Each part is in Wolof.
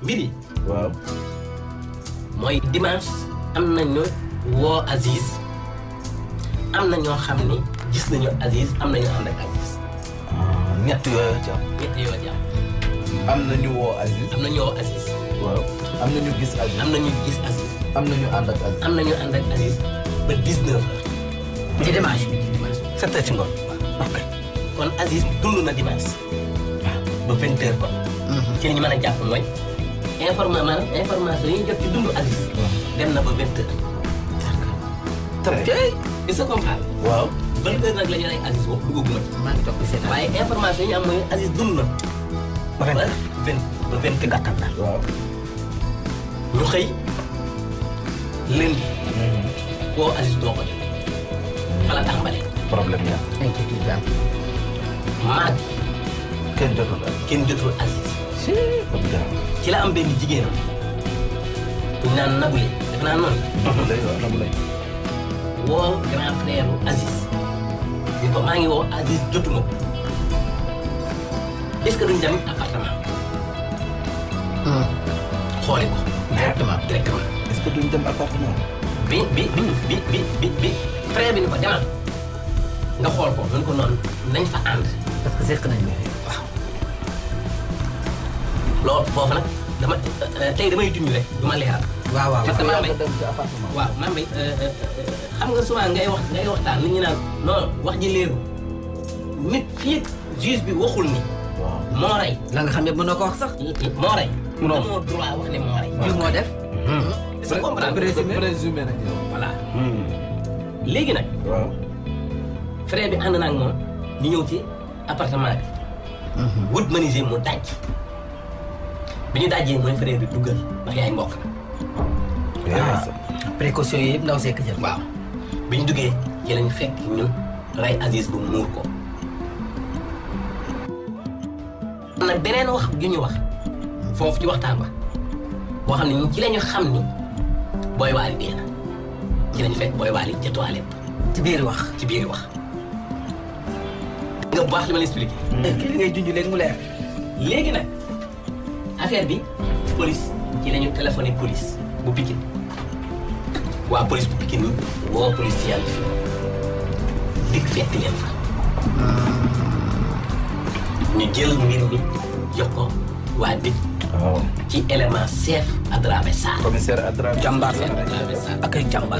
mbiri waaw mooy dimanche am nañu woo Aziz am na ñoo xam ni gis nañu Aziz am nañu ànd ak Aziz. ñett yooyu ci am. ñett yoo ci am. am na ñu woo Aziz. am na ñu woo Aziz. waaw am na ñu gis Aziz. am na ñu gis Aziz. am na ñu ànd ak Aziz. am na ñu ànd ak Aziz ba 19h. ci dimanche bi. dimanche 7h ci ngoon. ok. kon Aziz dund na dimanche. ba 20h kon. ci li ñu mën a jàpp mooy information yi ñu jot ci dund Aziz. dem na ba 20h. ok. est-ce que comprendre. waaw. ban heure nag la ñu rey Aziz boobu duggaguma ci. maa ngi toog di seetaan. waaye information yi ñu am mooy Aziz dund na. ba 20h. ba 20 gàttal na. waaw. ñu xëy lundi. woo Aziz doo ko def. fa la tàmbalee. problème yaa. inquiétude bi am. mardi kenn jotul Aziz. kenn jotul Aziz. comme ça. ci la am benn jigéenam. ñu naan Nabou Leye def naa noonu. Nabou Leye waaw Nabou Leye. woo grand frère Aziz. ni ko maa ngi woo Aziz jotuma ko. est-ce que duñ dem appartement. xooli ko. directement. est-ce que duñ dem appartement. bi frère bi ni ko demal nga xool ko mën ko noonu nañ fa ànd. parce que seq nañu. waaw loolu foofu nag dama tey damay junj rek du ma leeral. waaw waaw. parce que maa nga mbay dem ci appartement. waaw maa mbay xam nga souvent ngay waxtaan nit ñi naan non wax ji leeru nit fii juge bi waxul ni waaw. moo rey. la nga xam ne mënoo ko wax sax. moo rey. Munoo. amoo droit wax ne moo rey. jiw moo def. est-ce que comprendre présumé nañ yow. voilà léegi nag waaw. frère bi ànd na ak moom ñu ñëw ci appartement bi. wut menuisier mu daj. bi ñu dajee mooy frère bi duggal ndax yaay mbokk la. précaution yi yëpp ndaw see ko jël. waaw bi ñu duggee ci lañ fekk ñun rey Aziz bu muur ko. am na beneen wax ju ñu wax foofu ci waxtaan ba boo xam ne ñun ci la ñu xam ni booy waali dee na ci lañu fekk booy waali ca toilette ci biir wax. ci biir wax. nga bu baax li ma la expliqué. kii li ngay junj léegi mu leer. léegi nag affaire bi police ci la ñu téléphoné police bu Pikine waa police bu Pikine ni woo police scientifique dikk fekk leen fa. ñu jël mbir mi jox ko waa DIC waaw. ci élément chef Adrame Sarr. commissaire Adrame. jàmbaar chef la. Adrame Sarr. ak ay jàmbaar.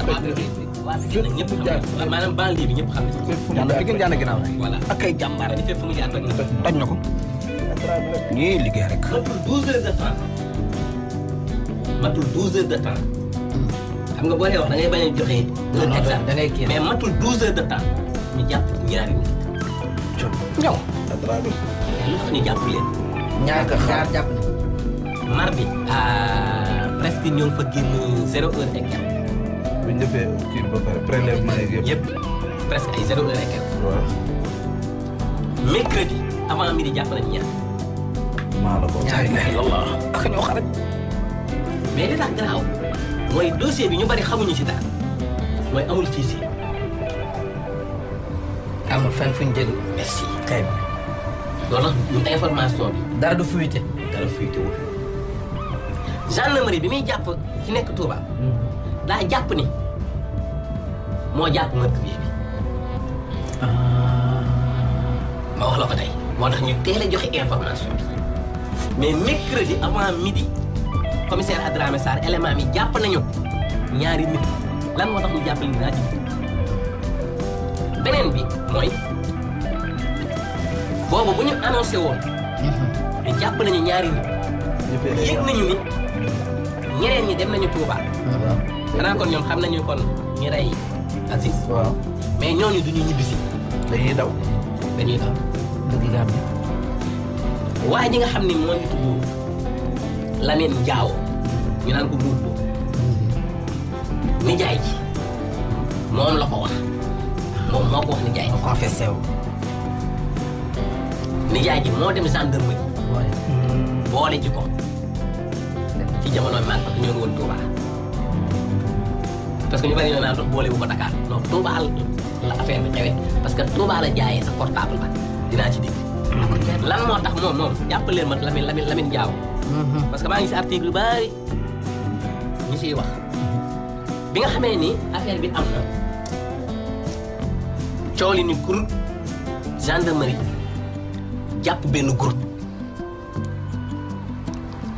waa Pikine nag ñëpp xam nañ maanaam banlieue bi ñëpp xam nañ. jàmbaar bi gën jànd ginnaaw rek. voilà ak ay jàmbaar. fépp fu mu jaar rek toj na ko. ñii liggéey rek. matul 12 heures de temps matul 12 heures de temps xam nga boo dee wax da ngay bañ a joxe un exemple da ngay kii mais matul 12 heures de temps ñu jàpp ñaari nit ñëw. Adrame. lu tax ñu jàpp leen ñaar jàpp na. mardi presque ñoo ngi fa génn 0 heure et quelques bu ñu defee kii ba pare prélèvement yeeg yëpp. yëpp presque ay 0 heure et quelques waaw. mercredi avant midi jàpp nañ ñaar maa la ko. ñaari ilaha illallah. ak ñoo xarit. mais li tax garaaw mooy dossier bi ñu bari xamuñu ci dara mooy amul fichier. amul fenn fu ñu jël. merci kay bi. loolu nag ñun information bi dara du fuité. dara fuité wul gendarmerie bi muy jàpp ci nekk Touba daa jàpp ni moo jàpp meurtrier bi ma wax la ko tey moo tax ñu teel a joxe information bi mais mercredi avant midi commissaire Adrame Sarr élément mi jàpp nañu ñaari nit lan moo tax ñu jàpp ni naa ci beneen bi mooy boobu bu ñu annoncé woon ne jàpp nañu ñaari nit yëg nañu ni ñeneen ñi dem nañu Touba xanaa kon ñoom xam nañu kon ñi rey Aziz waaw. mais ñooñu duñu ñibbisi dañuy daw. dañuy daw dëgg nga am ne. waa ji nga xam ni moo ñu tudd Lamine Ndiaw ñu naan ko buub nijaay ji moom la ko wax moom moo ko wax nijaay ji confessé wu. nijaay ji moo dem gendarmerie waaye. boole ji ko ci jamono maag parce que ñoo ngi woon Touba parce que ñu bari ñoo naan boole wu ko Dakar non Touba la affaire bi xewee parce que Touba la jaayee sa portable ba dinaa ci dégg lan moo tax moom jàppaleen ma Lamine Diaw. parce que maa ngi si article yu bari ñu siy wax. bi nga xamee ni affaire bi am na coow li ni groupe gendarmerie jàpp benn groupe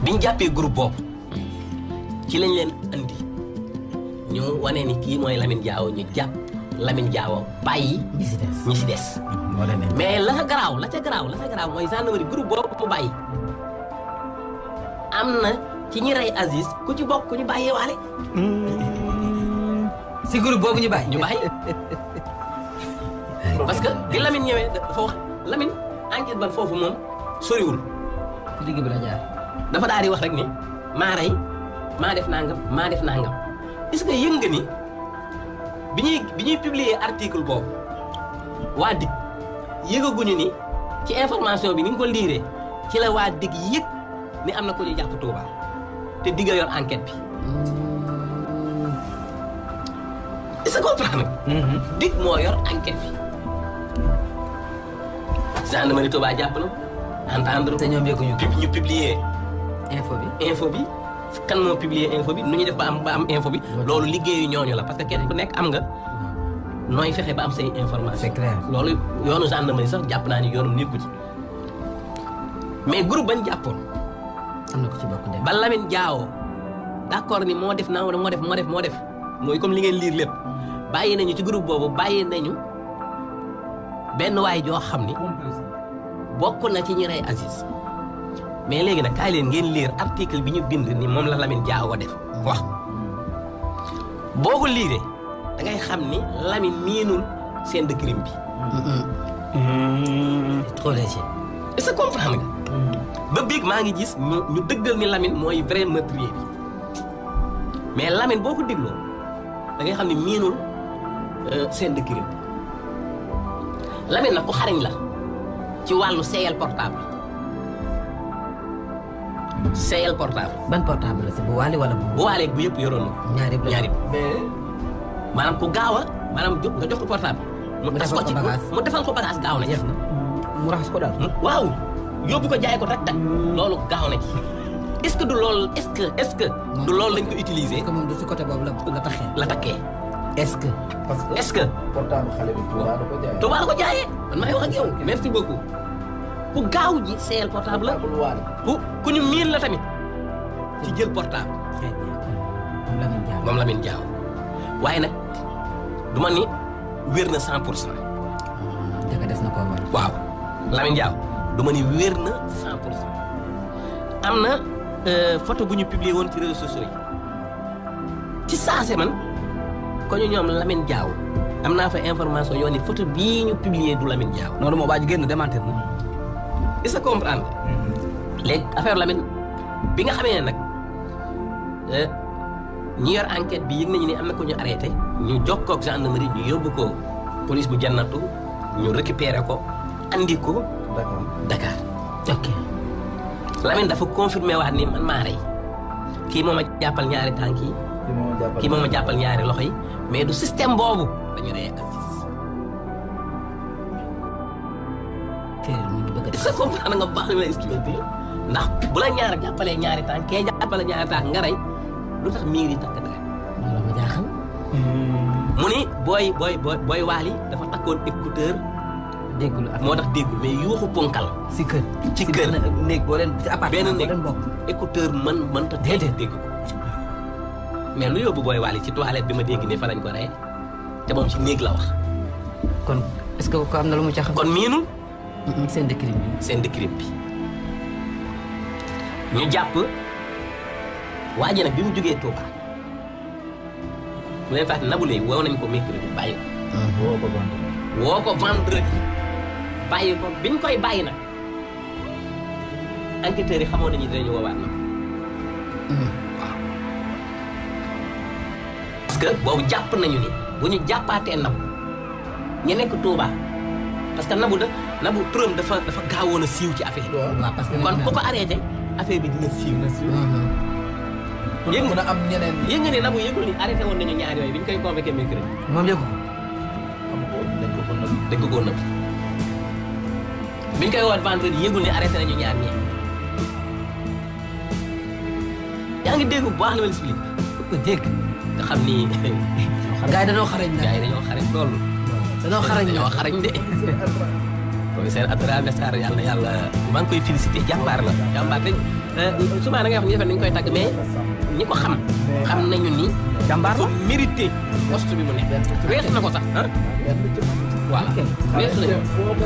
biñ jàppee groupe boobu ci lañ leen andi ñu wane ni kii mooy Lamine Diaw ñu jàpp Lamine Diaw bàyyi ñi si des mais la ca garaaw mooy gendarmerie groupe boobu mu bàyyi am na ci ñi rey Aziz ku ci bokk ku ñu bàyyee waale si groupe boobu ñu bàyyi parce que di Lamine ñëwee dafa wax Lamine enquête ba foofu moom soriwul ci digg bi la jaar dafa daal di wax rek ni maa rey maa def nangam est-ce que yëg nga ni bi ñuy publier article boobu waa DIC yëgaguñu ni ci information bi ni nga ko liiree ci la waa DIC yëg ni am na ko ñu jàpp Touba te DIC a yor enquête bi est-ce que comprendre nga DIC moo yor enquête bi gendarmerie Touba jàpp na entendre te ñoom yëguñu ñu publier info bi kan moo publier info bi nu ñuy def ba am info bi loolu liggéeyu ñooñu la parce que kenn ku nekk am nga nooy fexe ba am say information c'est clair loolu yoonu gendarmerie sax jàpp naa ni yoonu nekku ci mais groupe bañ jàppoon am na ko ci bokk dem ba Lamine Diaw d'accord ni moo def mooy comme li ngeen liir lépp bàyyi nañu ci groupe boobu bàyyi nañu benn waay joo xam ni bokk na ci ñi rey Aziz mais léegi nag kaay leen ngeen lire article bi ñu bind ni moom la Lamine Diaw def wax boo ko liiree da ngay xam ni Lamine miinul scène de crime bi. trop léger. est-ce que comprendre nga. ba biig maa ngi gis ñu dëggal ni Lamine mooy vrai meurtrier bi mais Lamine boo ko dégloo da ngay xam ni miinul scène de crime bi Lamine nag ku xarañ la ci wàllu seeyal portable. seeyal portable. ban portable la si bu waale wala bu waale bu yëpp yoroon na. ñaari mais maanaam ku gaaw a maanaam nga jox ko portable. mu defal ko bagage gaaw na ci. mu raxas ko daal. waaw yóbbu ko jaay ko rek tak loolu gaaw na ci. est-ce que du loolu est-ce que du loolu lañ ko utiliser. est-ce que moom du si côté boobu la taxee. est-ce que. parce que est-ce que. portable xale bi Touba la ko jaayee. man maa ngi wax ak yow merci beaucoup. ku gaaw ji seeyal portable la. ku ñu miin la tamit ci jël portable. moom Lamine Diaw waaye nag du ma ni wér na 100%. dëgg des na koo war. waaw Lamine Diaw du ma ni wér na 100%. am na photo bu ñu publier woon ci réseaux sociaux yi ci saase man ko ñu ñoom Lamine Diaw am naa fa information yoo ni photo bii ñu publier du Lamine Diaw. noonu moo baaj génn démentir na. est-ce que comprendre léegi affaire Lamine bi nga xamee ne nag ñi yor enquête bi yëg nañu ni am na ko ñu arrêté ñu jokkoo ak gendarmerie ñu yóbbu ko police bu jannatu ñu récupéré ko andi ko Dakar. ok Lamine dafa confirmé waat ni man maa rey kii moo ma jàppal ñaari tànk yi kii moo ma jàppal ñaari loxo yi mais du système boobu dañu rey Aziz. est-ce que comprendre nga bu baax li ma expliqué ndax bu la ñaar jàppalee ñaari tànk kee jàppale ñaari tànk nga rey lu tax miir yi takk dara. loolu ma jaaxal. mu ni booy waali dafa takkoon écouteur. déggul moo tax déggul mais yuuxu ponkal. si kër. ci kër néeg boo leen ci appartement boo leen bokk. écouteur mënta dégg ko. mais lu yóbbu booy waali ci toilette bi ma dégg ne fa lañ ko rey te moom ci néeg la wax. kon est-ce que ko am na lu mu cax. kon miinul. scène de crime bi. scène de crime bi ñu jàpp waa ji nag bi mu jógee Touba bu leen fàtte Nabou Leye woo nañ ko mercredi bàyyi ko. woo ko vendredi bàyyi ko biñ koy bàyyi nag enquêteurs yi xamoon nañu dinañu woowaat na waaw parce que boobu jàpp nañu ni bu ñu jàppaatee Nabou ñu nekk Touba parce que Nabou turam dafa gaawoon a siiw ci affaire yi. waaw parce que kon ku ko arrêté affaire bi dina siiw. yëg nga am ñeneen yëg nga ne Nabou yëgul ni arrêté woon nañu ñaar yooyu bi ñu koy convoqué mercredi. moom yëgu ko. dañ ko ko nëbb. biñ koy woowaat vendredi yëgul ne arrêté nañu ñaar ñee. yaa ngi dégg bu baax li ma expliqué. ko dégg. nga xam ni. gars yi dañoo xarañ nag. gars yi dañoo xarañ loolu. dañoo xarañ de. commissaire Adrame Sarr yàlla maa ngi koy félicité jàmbaar la jàmbaar dañ souvent da ngay wax ñu defe nañu koy tàgg mais ñi ko xam nañu ni jàmbaar la mérité poste bi mu nekk weesu na ko sax ah voilà weesu nañu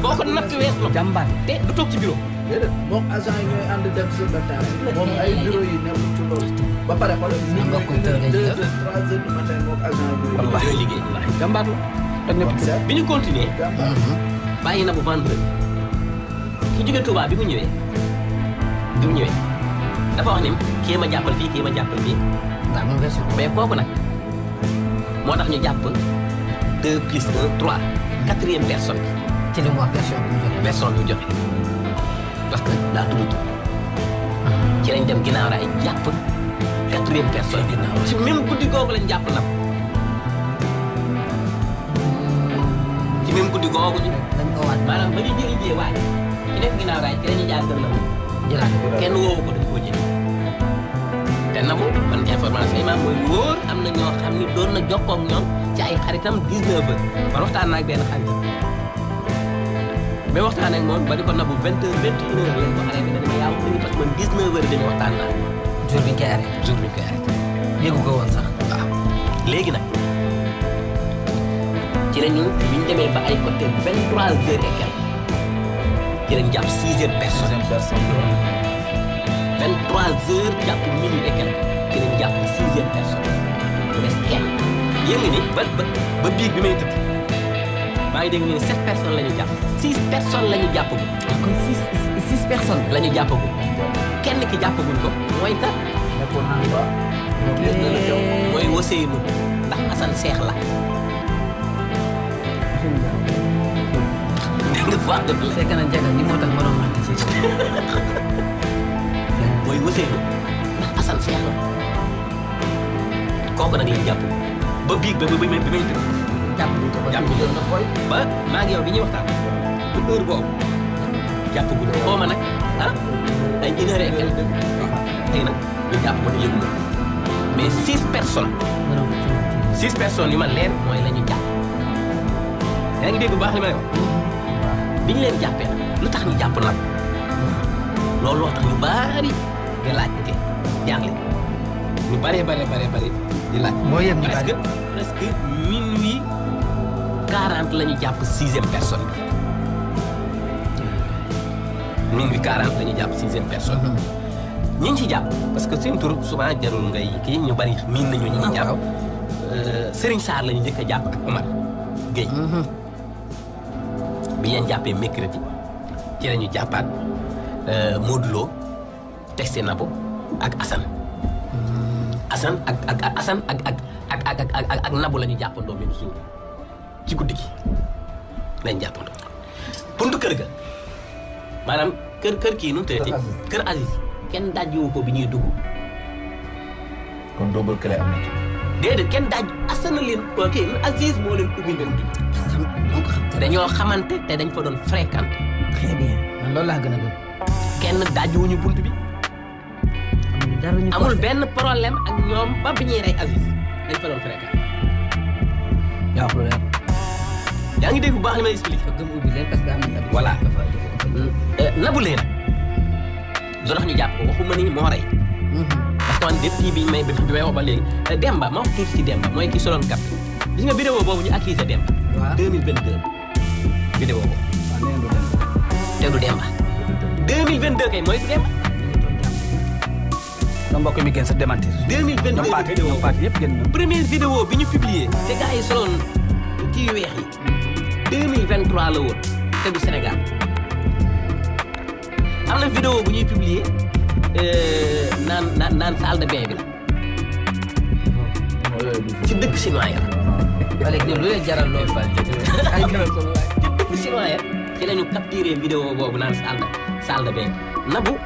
foo ko natt weesu na jàmbaar te du toog ci bureau déedéet moom agent yi ñooy ànd dem sur le terrain moom ay bureau yi nekkul ci loolu ba pare xoolal si nga 2 heures 3 heures du matin moom agent yi wallaahi liggéey jàmbaar la bi ñu continuer bàyyi na bu vendredi ki jóge Touba bi mu ñëwee dafa wax ni kii ma jàppal fii waaw moom version mais kooku nag moo tax ñu jàpp 2 plus 1 3 4e personne bi ci li mu wax version bi mu joxe parce que daa tudd ci lañ dem ginnaaw raay jàpp 4e personne ci même guddi googu lañ jàpp nag ci même guddi googu ñu dañ ko waat maanaam ba ñu jëli jee waaj ci nekk ginnaaw raay ci la ñuy jaar gën la jëlaat kenn woowu ko dañ koo jël te na ko man information yi maam mooy wóor am na ñoo xam ni doon na jokkoo ak ñoom ci ay xaritam 19 heures man waxtaan naa ak benn xarit mais waxtaan ak moom ba di ko nabu 20 heures 21 heures lañ ko arrêté ne dama yaa wax ni parce que man 19 heures dañu waxtaan naa jour bi ñu koy arrêté yëgu ko woon sax waaw léegi nag ci la ñu bi ñu demee ba ay côté 23 heures et quelques ci lañ jàpp 6e personne 23 heures jàpp minuit et quelques ci lañ jàpp 6e personne mu des kenn yéen nga ni ba biig bi may tëdd maa ngi dégg ñu ne 7 personnes la ñu jàpp 6 personnes la ñu jàppagul kon 6 personnes la ñu jàppagul kenn ki jàppagul ko mooy ka mooy Ousseynou ndax Assane Seex la nga faa dëgg la c'est que nag jagal ni moo tax ma doon màgg ci mooy Ousseynou ndax Assane Seex la kooku nag lañ jàpp ba biig ba bi may tëdd jàpp na koy ba maa ngi yow bi ñuy waxtaan bu heure boobu jàppagul xoo ma nag ay 1 heure et quelque tey nag ñu jàpp ko te yëgu ma mais 6 personnes 6 personnes yu ma leer mooy la ñu jàpp yaa ngi dégg bu baax li ma lay wax bi ñu leen jàppee nag lu tax ñu jàpp nag loolu loo tax ñu bari di laajte jaaxle ñu bari di laaj moo yem ñu bari presque minuit 40 la ñu jàpp 6e personne bi minuit 40 la ñu jàpp 6e personne ñi ñu ci jàpp parce que seen tur souvent jarul ngay kii ñu bari miin nañu ñi ñu jàpp Serigne Sarr la ñu njëkk a jàpp ak Omar Gueye bi leen jàppee mercredi ci la ñu jàppaat Modou Lo Texte Nabo ak Assane ak Nabo la ñu jàppandoo même jour ci guddi gi lañ jàppandoo buntu kër ga maanaam kër kii nu mu tëddee kër Aziz kenn dajjiwu ko bi ñuy dugg kon double clé am na ci. déedéet kenn daj Assane leen kii Aziz moo leen ubbi leen dañoo xamante te dañ fa doon fréquenté. très bien man loolu laa gën a gën. kenn dajjiwuñu bunt bi. amul benn problème ak ñoom ba bi ñuy rey Aziz dañ fa doon fréquenté. yaa wax yaa ngi dégg bu baax li may expliqué. gëm ubbi leen parce que am na. voilà Nabou Leye nag doo tax ñu jàpp ko waxuma ni moo rey. parce que man depuis bi may wax ba léegi Demba ma wax tuuti ci Demba mooy ki soloon kap gis nga vidéo boobu ñu accusé Demba. waaw 2022. vidéo boobu. te du Demba. 2022 kay mooy du Demba. sa mbokk mi gën sa démentir. 2022 ñoom Paate yëpp gën na. première vidéo bi ñu publié te gars yi soloon kii weex yi 2023 la woon te du Sénégal am na vidéo bu ñuy publié naan salle de bain bi la ci dëkk chinois ya ba léegi lu leen jaral loolu Fall ay jaral solo waay ci dëkk chinois ya ci la ñu capturé vidéo boobu naan salle de bain Nabou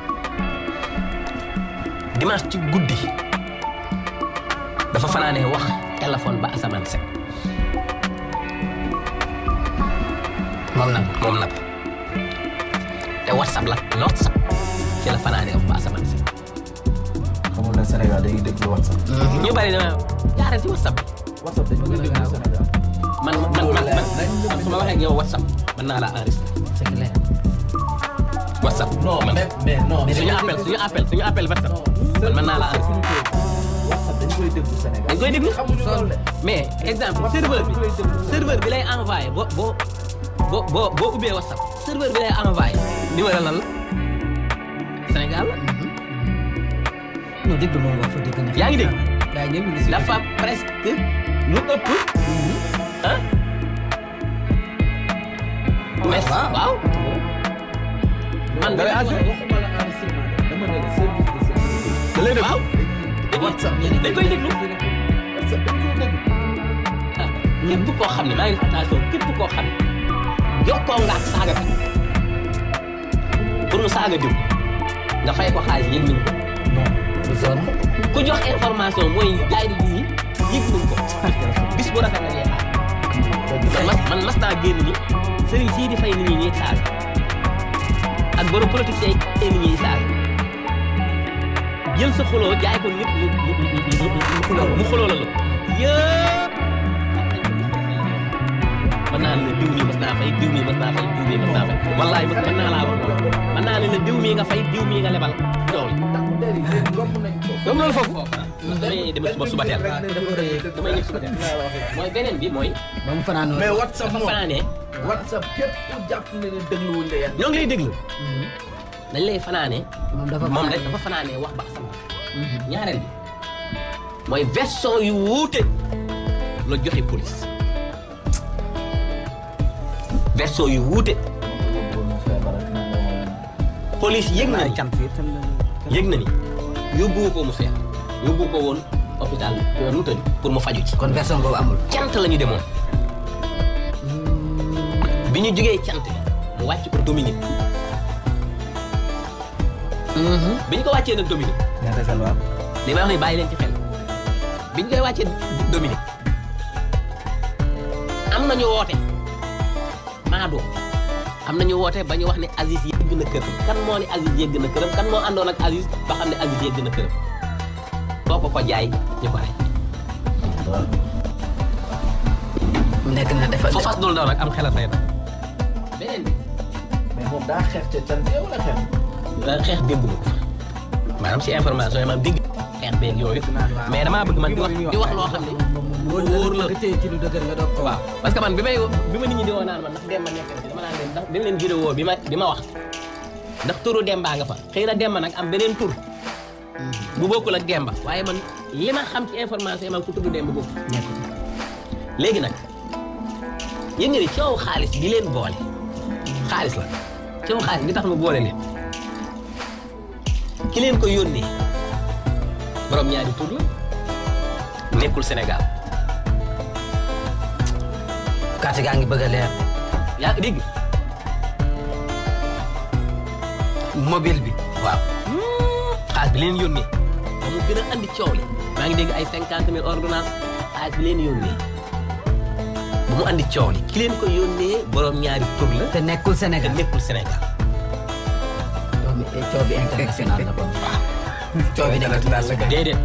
dimanche ci guddi dafa fanaanee wax téléphone ba asamaan set moom nag te WhatsApp la ci la fanaane ba asamaan si. xamul ne Sénégal day déglu WhatsApp. ñu bari dama jaaree ci WhatsApp. WhatsApp dañ koy déglu Sénégal. man su ma waxee ak yow WhatsApp mën naa la enregistré. c'est clair. WhatsApp. non mais non. suñu appel WhatsApp. man mën naa la enregistré. WhatsApp dañ koy déglu Sénégal. dañ koy déglu xamuñu loolu de. mais exemple serveur bi lay envoyé boo ubbee WhatsApp serveur bi lay envoyé numéro lan la Sénégal la. non dégg moom wax fa dëgg na. yaa ngi dégg. gaa yi ñëpp ñu ngi si. dafa presque lu ëpp. ah. mais waaw. man da ngay waxuma la enregistrement dama ne service de sécurité. da lay déglu waaw. WhatsApp dañ koy déglu. WhatsApp dañ koy déglu. képp koo xam ne maa ngi def attention képp koo xam ne jokkoo nga ak saaga bi pour mu saaga diw nga fay ko xaalis yëg nañ ko. bu sonn. ku jox information mooy jaay di ji yëg nañ ko. bis bu rafet la ñuy man mas naa génn ni sëriñ sii di fay nit ñi ñuy saaga ak borom politicien yi nit ñuy saaga jël sa xuloo jaay ko nit mu xuloo la yëpp. mën naa ne la diw mii mas naa fay diw mii mas naa fay diw mii mas naa fay wallaay mën naa laa wax mën naa ne la diw mii nga fay diw mii nga lebal loolu. comme loolu foofu. damay dem suba teel. damay ñëw suba teel. mooy beneen bi mooy. ba mu fanaan mais WhatsApp moom fanaanee. WhatsApp képp ku jàpp ne ne dégluwuñ la yàlla. ñoo ngi lay déglu. dañ lay fanaanee. moom dafa fanaanee wax ba asamaan. ñaareel bi mooy version yu wuute la joxe police. version yu wuute. police yëg na ni yóbbu ko mu feebar yóbbu ko woon hôpital nu mu tëdd pour mu faju ci. kon version boobu amul. cant la ñu demoon. bi ñu jugee cant bi mu wàcc ko Dominique. bi ñu ko wàccee nag Dominique. ñaata fan waaw. li may wax ni bàyyi leen ci xel. bi ñu koy wàccee Dominique am nañu woote maadoo am nañu woote ba ñu wax ne Aziz yegg na këram kan moo ne Aziz yegg na këram kan moo àndoon ak Aziz ba xam ne Aziz yegg na këram koo ko jaay ñu ko rey. nekk na defal foo fas dul daw nag am xel a fay na beneen bi. mais moom daa xeex ca cant yow la xeex. xeex dégg na ko fa maanaam si information yi maanaam dégg xeex beeg yooyu mais damaa bëgg man di wax loo xam ne wóor la ci lu dëgër nga doog ko waaw parce que man bi ma nit ñi di woo naan man ndax Demba nekk na dama naan leen ndax dem leen vidéo bi ma wax ndax turu Demba nga fa xëy na Demba nag am beneen tur bu bokkul ak Demba waaye man li ma xam ci information yi man ku tudd Demba bokk léegi nag yéen nga ni coow xaalis bi leen boole xaalis la coow xaalis bi tax mu boole leen ki leen ko yónnee borom ñaari tur la nekkul Sénégal. carte gaa ngi bëgg a leer. yaa ngi dégg. mobile bi. waaw. xaalis bi leen yónnee ba mu gën a andi coow li maa ngi dégg ay 50 000 ordonnances xaalis bi leen yónnee ba mu andi coow li ki leen ko yónnee borom ñaari tur la. te nekkul Sénégal te nekkul Sénégal. coow bi international la kon. waaw. coow bi international la. déedéet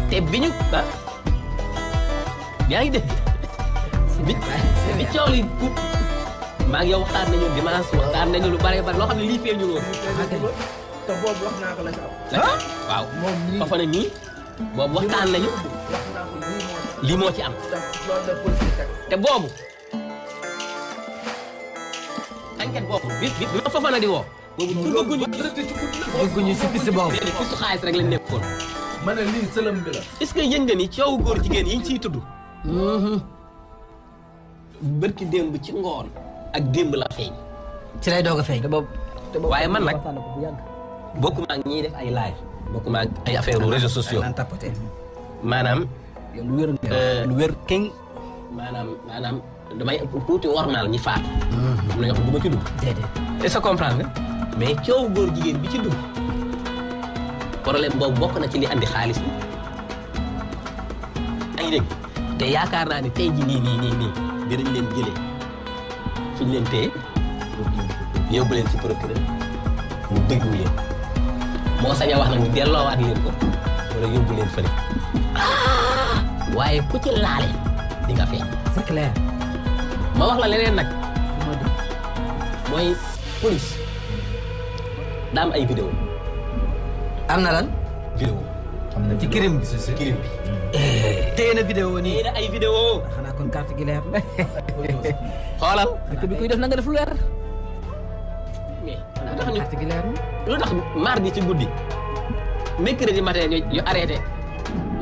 te bi ñu yaa ngi dégg. bi coow li maa ngi yow waxtaan nañu dimanche waxtaan nañu lu bare bare loo xam ne lii feeñu woon. te boobu wax naa ko la ca am. waaw moom lii fa ne nii boobu waxtaan nañu wax naa ko lii moo ci am. loolu la police teg. te boobu enquête boobu bi ma fa na di woo. boobu dugguñu si piste boobu. piste xaalis rek lañ nekkoon. ma ne lii sëlëm bi la. est-ce que yëg nga ni coowu góor jigéen yi ñu ciy tudd. bërki démb ci ngoon ak démb la feeñ. ci lay doog a feeñ. waaye man nag bokkuma ak ñiy def ay live bokkuma ak ay affaire réseaux sociaux maanaam lu wér keng maanaam damay tuuti warmaal ñi faatu. am na ñoo xam ne du ma ci dugg. déedéet. est-ce que comprendre nga mais coowu góor jigéen bi ci dugg problème boobu bokk na ci li andi xaalis bi. yaa ngi dégg te yaakaar naa ne tey ji nii dinañ leen jëlee fi ñu leen téye yóbbu leen ci procureur mu déglu leen moo sañ a wax nag ñu delloowaat leen ko wala yóbbu leen fële waaye ku ci laale di nga feeñ. c'est clair. ma wax la leneen nag mooy police daa am ay vidéo am na lan. vidéo ci crime bi. crime bi. téye na vidéo nii. téye na ay vidéo. xanaa kon carte gi leer na. xoolal. dëkk bi kuy def na nga def lu leer. mais lu tax ñu carte gi leer na. lu tax mardi ci guddi mercredi matin ñu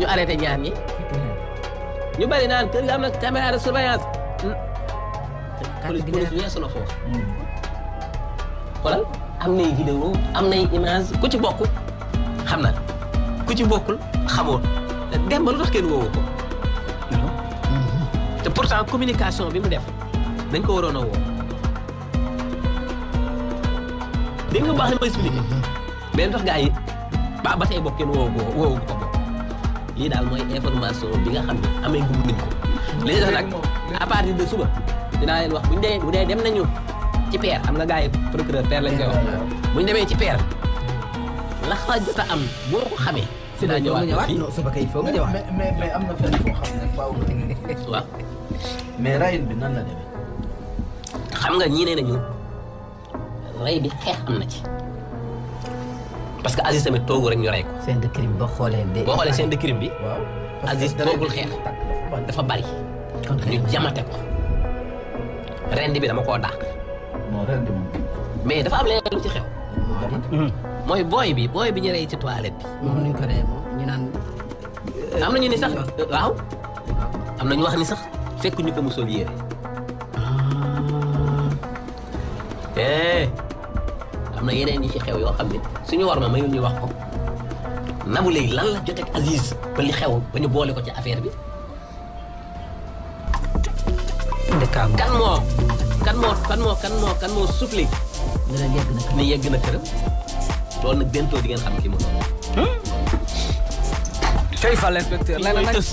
arrêté ñaar ñi ñu bari naan kër gi am na caméra de surveillance. police weesu na foofu. xoolal am nay vidéo am nay image ku ci bokk xam na ku ci bokkul xamoon dem ba lu tax kenn woowu ko. te pourtant communication bi mu def dañ ko waroon a woo. dégg nga baax li ma expliqué. mais lu tax gars yi ba tey bokk kenn woowu ko bokk. lii daal mooy information bi nga xam ne amee gum nañ ko. li ñu def nag à partir de suba dinaa leen wax bu dee dem nañu ci paire xam nga gars yi procureur paire lañ koy wax bu ñu demee ci paire la xa jot a am boo ko xamee. si daa ñëwaat fii non suba kay foog nga ñëwaat. mais am na fenn foo xam ne faaw waaw. mais rayin bi nan la demee. xam nga ñii nee nañu rey bi xeex am na ci parce que Aziz tamit toogu rek ñu rey ko. scène de crime boo xoolee de. boo xoolee scène de crime bi. waaw Aziz toogul xeex dafa bari. kon ñu jamate ko. rendi bi dama koo dàq. non ren de moom. mais dafa am leneen lu ci xew. mooy booy bi ñu rey ci toilette bi. moom nuñ ko rey moom ñu naan. am na ñu ni sax waaw. am na ñu wax ni sax fekk ñu ko mu sol yére. am na yeneen yi ci xew yoo xam ne suñu war ma mayul ñu wax ko. Nabou léegi lan la jotee ak Aziz ba li xew ba ñu boole ko ci affaire bi. kan moo soufflé. ni yegg na këram. loolu nag bentoo di ngeen xam ki mu doon. Kay Fall inspecteur. mooy tës.